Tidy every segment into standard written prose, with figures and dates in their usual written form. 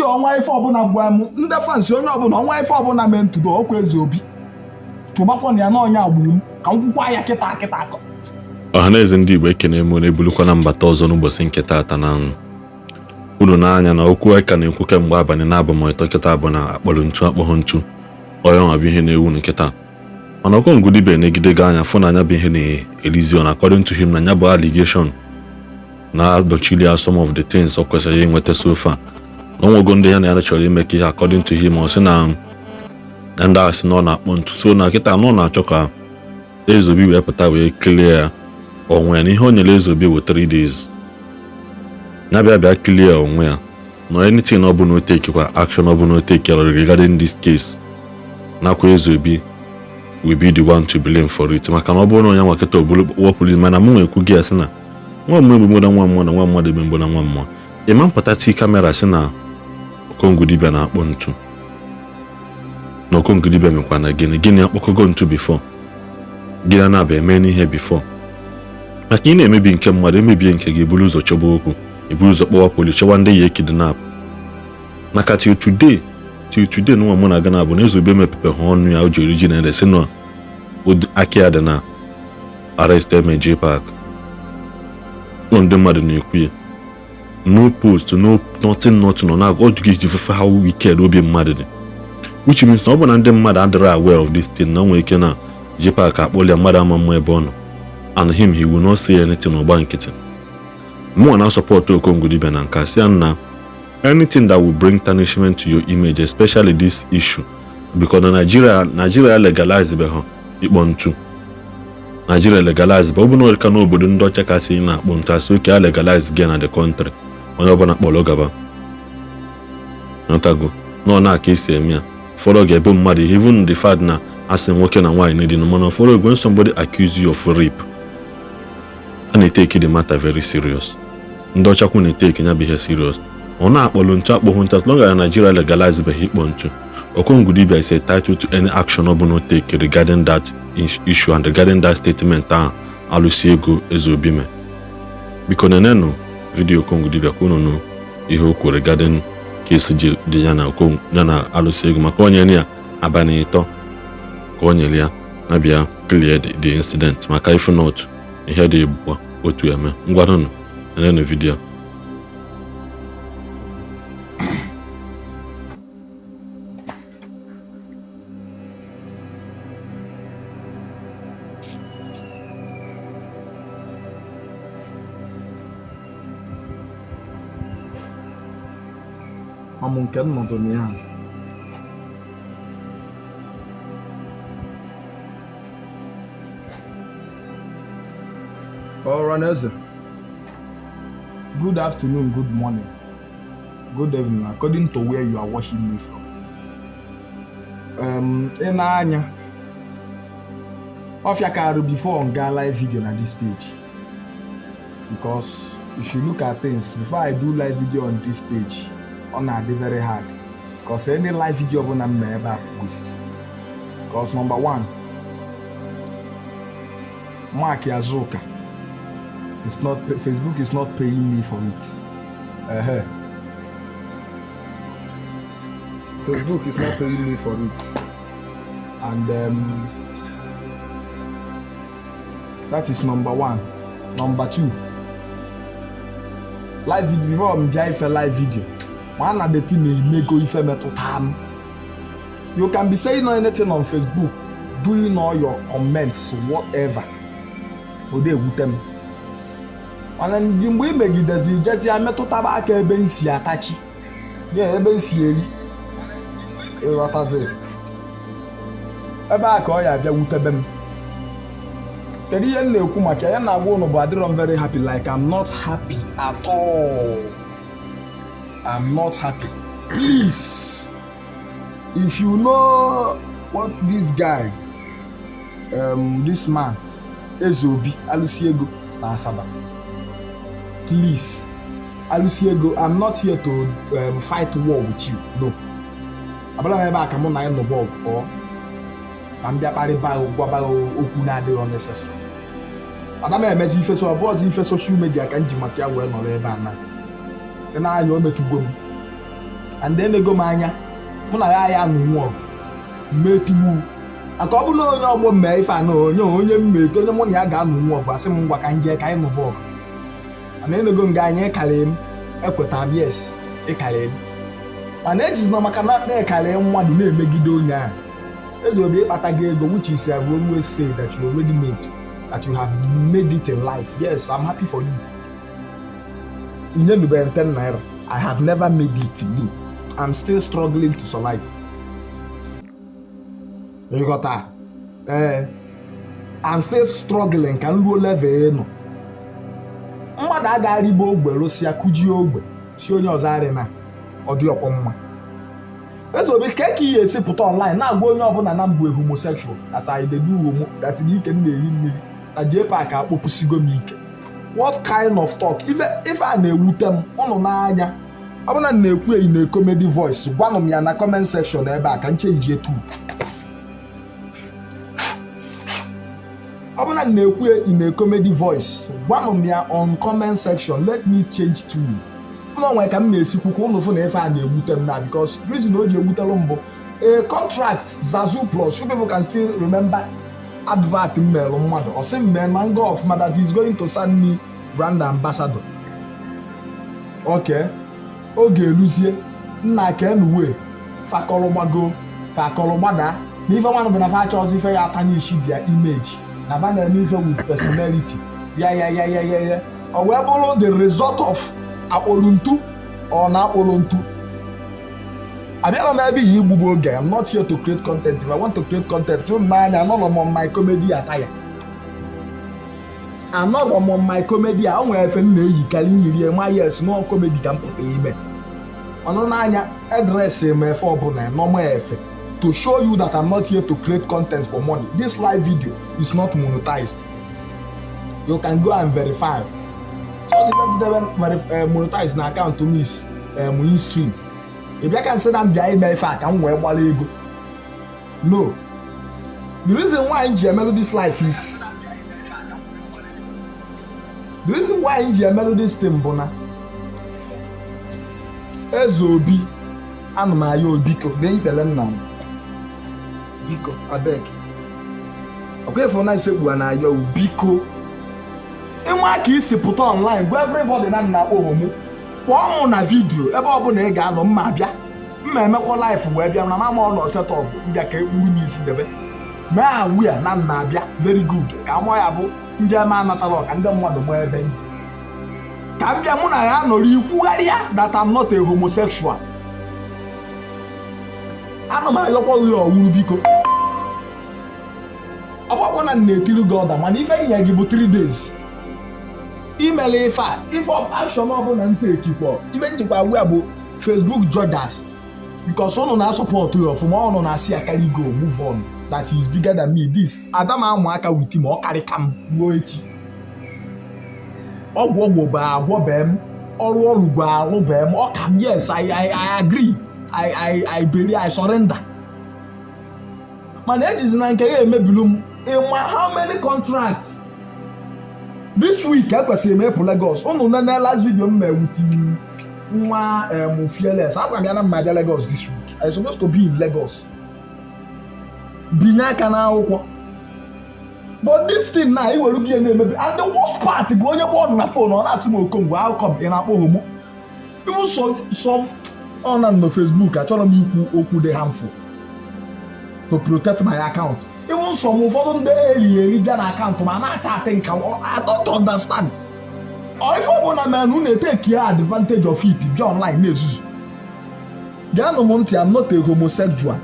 ọnwa ife ọbụla gwa m ndị fans onye ọbụla ọnwa ife ọbụla mee ntụdo okwu eze obi chụbakwa na ya na ọnya gburu m ka m kwukwa ya kịta kịta akọ. Ọhaneze ndị Igbo, ekene m na-ebulukwa na mbata ọzọ n'ụbọchị nke taata. Na unu n'anya na okwu anyị ka na-ekwu kemgbe abalị na abụmịtọ kịta bụ na akpọrọ ntu akpọghọ ntu onye nwa bụ ihe na-ewu nkịta. Mana Okongwu Dibia negidego anya fụ na anya bụ ihe na-elizi on. According to him, na nya bụ allegation na-adọchili ya some of the things ọ kwesịrị inweta so far, na onwego ndị ya na ya chọrọ ime ka ihe. According to him, ọ sị na ndị agha sị na ọ na-akpọ ntu, so na kịta na ọ na-achọ ka Ezeobi wee pụta wee clear ya onwe ya, na ihe o nyere Ezeobi wụ 3 days ya bịa bịa clear onwe ya, na anything ọ bụla o tekekwa action ọ bụla o take regarding this case, nakwa Ezeobi will be the one to blame for it. Maka na ọ bụrụ na onye nwa kịta obulu wọpụrụ, mana mụ nwekwu gị asị na nwa mmụọ egbugbo na nwa mmụọ na nwa mmadụ egbe na nwa mmụọ ịma mpụta ti camera sị na Okongwu Dibia na-akpọ ntu, na Okongwu Dibia mekwa na gịnị gịnị akpọkọgo ntu before gịnị na-abịa eme n'ihe before. Maka ị na-emebi nke mmadụ, emebie nke gị, eburu ụzọ chọba okwu, eburu ụzọ kpọwa police, chọwa ndị ya ekidnap. Maka till today nwa mụ na gana bụ na Ezeobi emepepe ha ọnụ ya o ji ori ji na ede si na aka ya dị na arrest eme JPAC. Ndị mmadụ na-ekwu ya, no post, no nothing, nothing. Ọ na-agwa ọdụ gị fefe how wicked obi mmadụ dị, which means na ọ bụ na ndị mmadụ adịrọ aware of this thing, na o nwere ike na JPAC akpọli ya, mmadụ ama mma ebe ọ nọ, and him, he will not say anything. Ọgba nkịtị. Mụnwa na support Okongwu Dibia na nke a, sị ya na anything that will bring tarnishment to your image, especially this issue, because na Nigeria legalize be ha ịkpọ ntu. Nigeria legalize bụ ọ bụ na ka n'obodo ndị ọcha kasị na-akpọ ntu, asị oke a legalize gị na the country, onye ọbụla kpọrọ gaba ntago nọ na aka esi eme ya. Ụfọdụ ga-ebo mmadụ ihe, even the fact na asị nwoke na nwaanyị na-edina, mana ụfọdụ, when somebody accuse you of rape, a na-etake the matter very serious. Ndị ọchakwu na-etake ya bụ ihe serious. Ọ na-akpọlụ ntu akpọghụ ntu, as long as Nigeria legalize beghị ịkpọ ntu, Okongwu Dibia is entitled to any action ọ bụla o take regarding that issue and regarding that statement ahụ alụsi ego Ezeobi mee. Biko nenenụ video Okongwu Dibia ka unu nụ ihe o kwuru regarding case ji dị ya na ya na alụsi ego, maka onye ya abalị 3 ka o nyere ya na bịa clear the incident, maka if not, ihe dị bụkwa otu eme. Ngwanụnụ, nenenụ video. Ọmụ nke m nọdụ na ya. Ọhaneze, good afternoon, good morning, good evening, according to where you are watching me from. Ị na-anya ọfịa karụ before m gaa live video na this page, because if you look at things, before I do live video on this page, ọ na-adị very hard, because any live video ọbụla m mee ebe a bụ waste, because number one, Mark Azuka is not, Facebook is not paying me for it. Facebook is not paying me for it, and that is number one. Number two, live video, before m bịa ife live video, ma na the thing na-emego ife metụta m. You can be saying anything on Facebook, doing all your comments, whatever, ọ dị ewute m, mana ndị mgbe ị megidezi ijezi ya metụtaba aka ebe m si atachi ya, ebe m si eri, ịghọtazi ebe a ka ọ ya abịa wutebe m. Kedu ihe m na-ekwu maka ya? Na-agwa ụnụ bụ adịrọ m very happy, like I'm not happy at all. I'm not happy. Please, if you know what this guy, this man Ezeobi Alusiego na Asaba, please, Alusiego, I'm not here to fight war with you. No, abala m ebe a ka mụ na ya nọbọ ọgụ ọ ka m bịa kparịba gwaba okwu na-adịghị necessary. Ada m emezi ife so ọ bụ ọzọ ife social media ka m ji maka ya wee nọrọ ebe a na ị na-anya o metụgbo m. And enego m anya mụ na ya ya anụnwu ọgụ mee tigbu, maka ọ bụrụ na onye ọgbọ mee ife anọ, onye onye mmete, onye mụ na ya ga-anụnwu ọgụ, asị m ngwa, ka m jee ka anyị nụba ọgụ. Mana enego nga anya, ịkarị m, ekwetara m, yes, ịkarị m. Mana ejizina maka na na-ekarị mmadụ na-emegide onye ahụ. Eze Obi, ịkpata gị ego, which is I have always say that you already made, that you have made it in life. Yes, I'm happy for you. Inyenube 10 naira. I have never made it. Me, I'm still struggling to survive. Ịghọta? Ee, I'm still struggling ka m ruo level ị nọ. Mmadụ agaghị ogbe rụsịa kụjie ogbe si onye ọzọ arị na ọ dị ọkwọ mma. Eze Obi, ka ka ihe esi pụta online na-agwa onye ọbụla na mbụ homosexual, that I dey do homo, that na ike m na-eri mmiri na JPAC akpọpụsigo m ike? What kind of talk? Ife a na-ewute m ụnụ n'anya. Ọ bụrụ na m na-ekwu eyi na comedy voice, gwanụ m ya na comment section ebe a ka m change tu. Ọ bụrụ na m na-ekwu in a comedy voice, gwanụ m ya on comment section, let me change to ụlọ nwere ka m na-esikwu ka ụnụ fụ na ife a na-ewute m na, because reason o ji ewutelụ m bụ a contract Zazu Plus. You people can still remember advert m merụ mmadụ, ọ sị m mee na nga ọfụma, that is going to send me brand ambassador. Okay, oge eluzie nna kenuwe fakọrọ gbago, fakọrọ gbada na ife nwanụ bụ na fa achọzi ife ya ata n'isi their image, na fa na-eme ife with personality ya ya ya ya ya ya. Ọ wee bụrụ the result of akpọrọ ntu, ọ na akpọrọ ntu. Abịala m ebe iyi igbugbu oge. I'm not here to create content. If I want to create content, tụ m n'anya. Anọrọ m on my comedy attire, anọrọ m on my comedy a. O nwere efe m na-eyikarị nyiri ma, yes, no comedy ka m pụta ime ọnụ n'anya edress m efe ọbụla normal efe to show you that I'm not here to create content for money. This live video is not monetized. You can go and verify. Just debe monetize na account m is in stream. Ị bịa ka nsị na m bịa ime ife a ka m wee gbara ego? No. The reason why m ji emelụ this life is, the reason why m ji emelụ this thing bụ na Eze Obi, ana m ayọ, biko, na ikpere nna m, biko, abeg. Ọkwa ịfụ na nsekpu a na-ayọ, biko, ịnwa ka isi pụta online gwa everybody na nna akpọ homo, kpọọ mụ na video ebe ọbụla ị ga-anọ. Mma abịa, mma emekwa live wee bịa na mama ụlọ setup mbịa ka ekpuru m isi debe mee awia na nna abịa. Very good, ka amụọ ya bụ njem anatala ka ndị mmadụ mụọ ebe ndị ka m bịa mụ na ya nọrọ ikwugharịa that I'm not a homosexual. Ana m ayọkwa gị ọwụrụ, biko. Ọ bụkwa na m na-etiri gị ọda, mana ife nye gị bụ 3 days imele ife a, ife action ọbụla nta ekikwa. Ife njikwa agwa ya bụ Facebook judges, because ụnụ na-asupport ya ọfụma, ụnụ na-asị ya carry go, move on, that is bigger than me. This ada m amụ aka with him, ọ karịka m ruo echi. Ọgwụ ọgwụ bụ agwọ bee m, ọrụ ọrụ bụ alụ bee m, ọ ka m. Yes, I agree, I believe, I surrender. Mana ejizina nke ya emebilu m. Ịma how many contracts this week ekwesịrị m ịpụ Lagos? Unu nene last video m with nwa em fearless, agwa m ya na mma abịa Lagos this week. I supposed to be in Lagos binye aka n'akwụkwọ, but this thing na iwere gị na-emebi. And the worst part bụ onye kpọọ na phone, ọ na-asị m, "Okongwu, how come ị na-akpọ homo?" Even some ọ na nọ Facebook, achọrọ m ikwu okwu dị harmful to protect my account. Even some ụfọdụ ndị erighi eri bịa na account ma na-acha atị nka. I don't understand. Ọ ife ọbụla mere na unu etake advantage of it, bịa online na-ezuzu. Geenụ m ntị, I'm not a homosexual.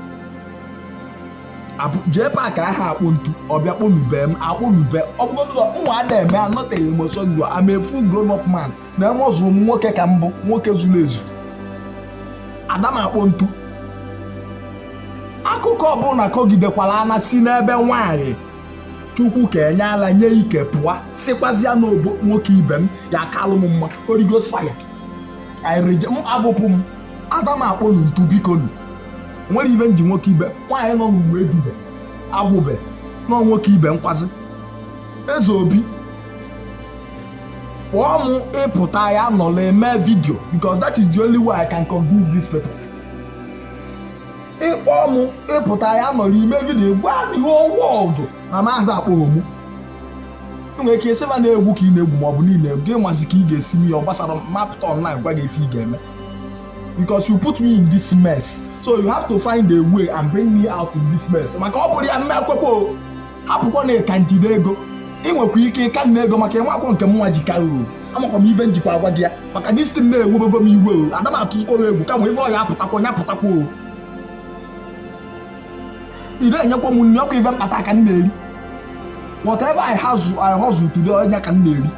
Jee park aha akpụ ntu ọbịa kpọnube m akpọnube ọbụgodu nwa ada eme. I'm not a homosexual. I'm a full grown up man na emozụrụ m nwoke ka mbụ, nwoke zuru ezu. Ada m akpọ ntu. Akụkọ ọbụla kọgidekwala ana si n'ebe nwaanyị Chukwu ka enye ala nye ike pụọ, sịkwazịa n'obo nwoke ibe m ya kalụ m mma. Holy Ghost fire. I reject m, abụpụ m, ada m akpọnu ntu, bikonu. Nwere ibe nji nwoke ibe nwaanyị nọ n'uwe edube agwụbe nọ nwoke ibe nkwazi. Eze Obi, kpọọ m, ịpụta ya nọla eme video, because that is the only way I can convince these people. Ịkpọ m ịpụta ya nọrọ ime video gwa the whole world na m ahụ akpọ homo. Ị nwere ike ịsịba na-egwu ka ị na-egwu ma ọ bụ niile gị nwazi ka ị ga-esi m ya. Ọ gbasara mapụta online gwa gị ife ị ga-eme, because you put me in this mess, so you have to find a way and bring me out in this mess. Maka ọ bụrụ ya mme ekwekwe o hapụkwa na ịka njide ego. Ị nwekwa ike ịka nna ego maka ịnwe nke m nwa ji karị o. Amakwa m ife njikwa agwa gị ya maka this thing na-ewebego m iwe o. Ada m atụzikwara egwu kama ife ọ ya apụtakwa ya pụtakwa o. Ị na-enyekwa m nri ọkwa ife mkpata aka m na-eri. Whatever I hustle, I hustle today, onye ka m na-eri.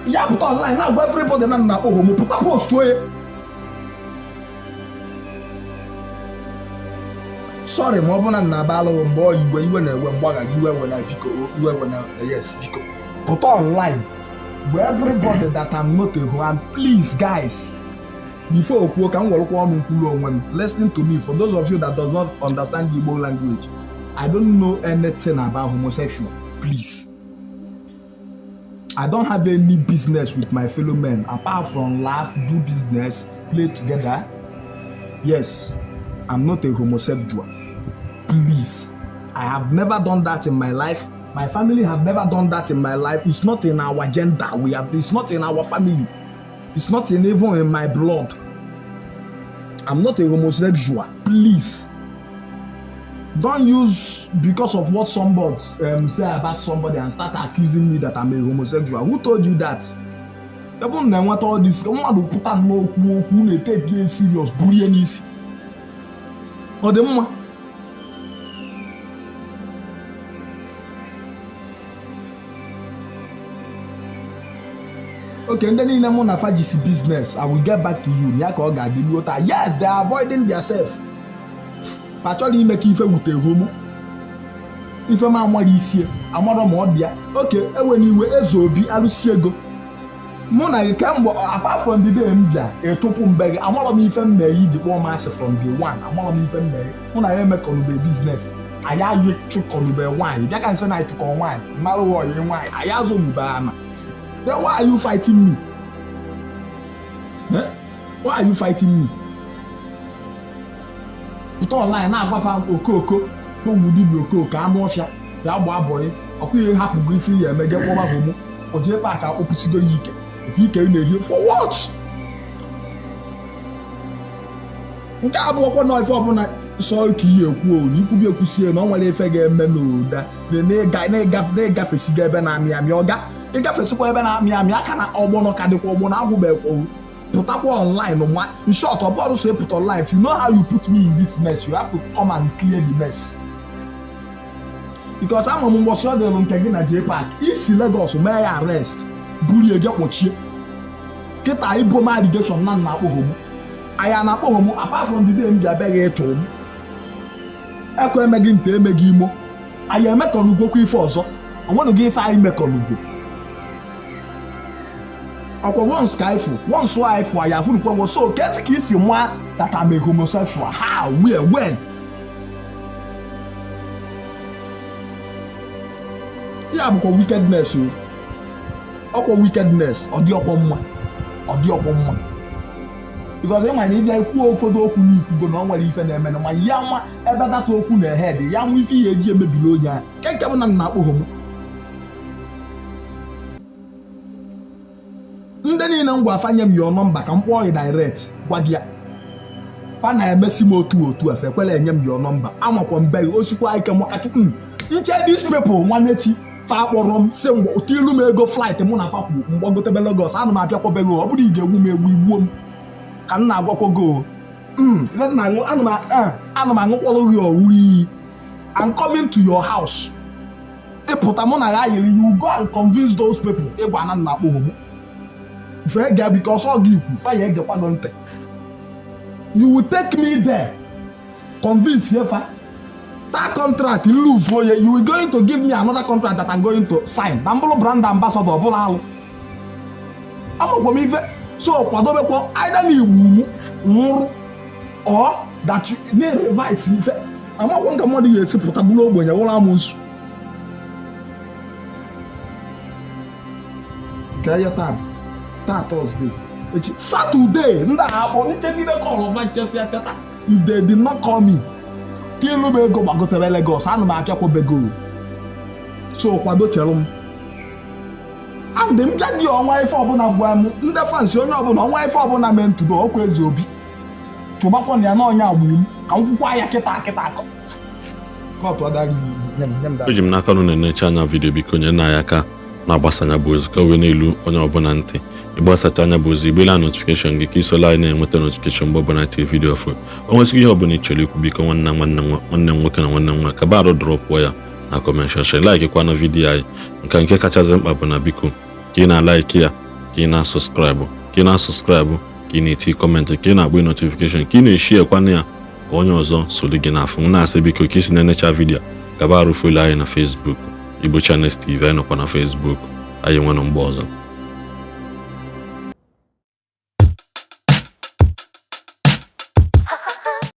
Ya pụta online na-agwa everybody na nna akpọ homo, pụta post onye. Sorry, ma ọ bụ na nna abalụghị mgbe ọ iwe iwe na-ewe mgbaghara iwe ewe na biko iwe ewe na yes biko pụta online gwa everybody that I'm not a homo. And please, guys, before okwuo ka m werekwa ọnụ nkwulu onwe m, listen to me. For those of you that does not understand Igbo language, I don't know anything about homosexual. Please, I don't have any business with my fellow men apart from laugh, do business, play together. Yes, I'm not a homosexual. Please, I have never done that in my life. My family have never done that in my life. It's not in our gender. We have it's not in our family. It's not in even in my blood. I'm not a homosexual. Please, don't use because of what somebody say about somebody and start accusing me that I'm a homosexual. Who told you that? Ebe m na-enweta all this mmadụ pụta n'okwu okwu na-etake ya serious buru ya n'isi, ọ dị mma. Okay, ndị niile mụ na fajisi business, I will get back to you. Ya ka ọ ga-adị ruo taa. Yes, they are avoiding their self. Fa chọrọ ime ka ife wute homo, ife m amara isie amarọ ma ọ dị ya. Oke ewe n'iwe eze obi alụsi ego mụ na gị kemgbe. Apart from the day m bịa ịtụpụ mbe gị, amarọ m ife m mere iji kpọọ m asị from day one. Amarọ m ife m mere. Mụ na ya emekọnube business, anyị ayị chụkọnube nwaanyị bịa ka nsị na ịchụkọ nwaanyị mmarụ ọyị nwaanyị anyị azụnube ama. Then why are you fighting me? Eh? Why are you fighting me? Pụta online na-agwafa okooko togbu dibịa okooko anụ ọfịa bịa gbaa bọyị ọkwa ihe hapụgo ife ihe eme gị kpọba homo oje paak akpọpụsigo ya ike ike na-ehi for what? Nke a abụọkwa na ife ọbụla sọ ka ihe ekwu o na ikwubi ekwusie na ọ nwere ife ga-eme n'ụda na-ịgafesigo ebe na-amị amị ọga ịgafesikwa ebe na-amị amị aka na ọgbọnọ ka dịkwa ọgbọnọ agwụbekwa pụtakwa online nwa. In short, ọ bụrụ so ịpụta online, if you know how you put me in this mess, you have to come and clear the mess, because ama m mgbọsị ọ dịrụ nke gị na J Park isi Lagos mee ya arrest buru ya je kpọchie kịta ibo m allegation na nna akpọ homo. Anyị a na-akpọ homo? Apart from the day m bịa bịaghị ịchụ m ekwe emeghị nte emeghị imo anyị emekọnugokwa ife ọzọ onwenụgo ife anyị mekọnugo ọkwa once ka anyị fụ once anyị fụ anyị afụrụkwa. So kezi ka isi nwa that I'm a homosexual? How, where, when? Ya bụkwa wickedness o, ọkwa wickedness. Ọ dị ọkwa mma, ọ dị ọkwa mma, because ịma na ịbịa ikwuo ụfọdụ okwu n'ikwugo na ọ nwere ife na-eme ma ya nwa ebe data okwu na ehed ya nwa ife ya eji emebili onye ahụ nke nke bụ na nna akpọ homo. Ndị niile m gwa afanye m ya number ka m kpọọ gị direct gwa gị ya fa na-emesi m otu otu efe ekwela enye m your number. Amakwa mbe gị osikwa ike maka chukwu nche these people. Nwanne chi fa kpọrọ m si mgbe tilu m ego flight mụ na fapụ mgbagotebe Lagos ana m abịakwabego. Ọ bụrụ ị ga-egbu m egbu igbuo m ka m na-agwakwago ana m aṅụkwọrọ gị ọwụrụ iyi. I'm coming to your house. Ịpụta mụ na ya yiri, you go and convince those people ịgwa na nna akpọ homo fee ga because ọ gị ikwu fa ya egekwa gị ntị. You will take me there, convince yefa that contract lose oye. You are going to give me another contract that I'm going to sign na mbụrụ brand ambassador ọbụla alụ amakwa m ife. So kwadobekwa either na igbu mụ nwụrụ or that you na-revise ife amakwa nka mmadụ ga-esi pụta bụrụ ogbenye wụrụ amụsụ ka ya taa taa Thursday, echi Saturday ndị a akpọ nche niile call of Manchester teta. If they did not call me Tielu m ego gbagotebe Lagos, ana m abịakwobego. So kwado, chere m. And m bịa dị ọnwa ife ọbụla gwa m ndị fans, onye ọbụla ọnwa ife ọbụla mee ntụdo ọkwa eze obi chụbakwa na ya na ọnya agba m ka m kwukwa ya kịta kịta kọtụ adara nye m nye m. Eji m n'aka unu na-enecha anya video. Biko nye na anyị aka na-agbasa anya bụ ozi ka o wee na-elu onye ọbụla ntị. Ịgbasacha anya bụ ozi, igbela notification gị ka isola anyị na-enweta notification mgbe ọbụla tinye video ọfụ. O nwesịghị ihe ọbụla ị chọrọ ikwu, biko nwanne m nwoke na nwanne m nwaanyị, kaba arụ dropụọ ya na comment section. Like kwana video anyị. Nke kachasị mkpa bụ na biko, ka ị na-alike ya, ka ị na-asubscribe, ka ị na-asubscribe, ka ị na-eti comment, ka ị na-agba notification, ka ị na-eshare kwana ya ka onye ọzọ soro gị n'afọ. M na-asị, biko, ka ị si na-enecha video, gaba arụ follow anyị na Facebook, Igbo Channels TV. Anyị nọkwa na Facebook. Anyị nwere mgbe ọzọ.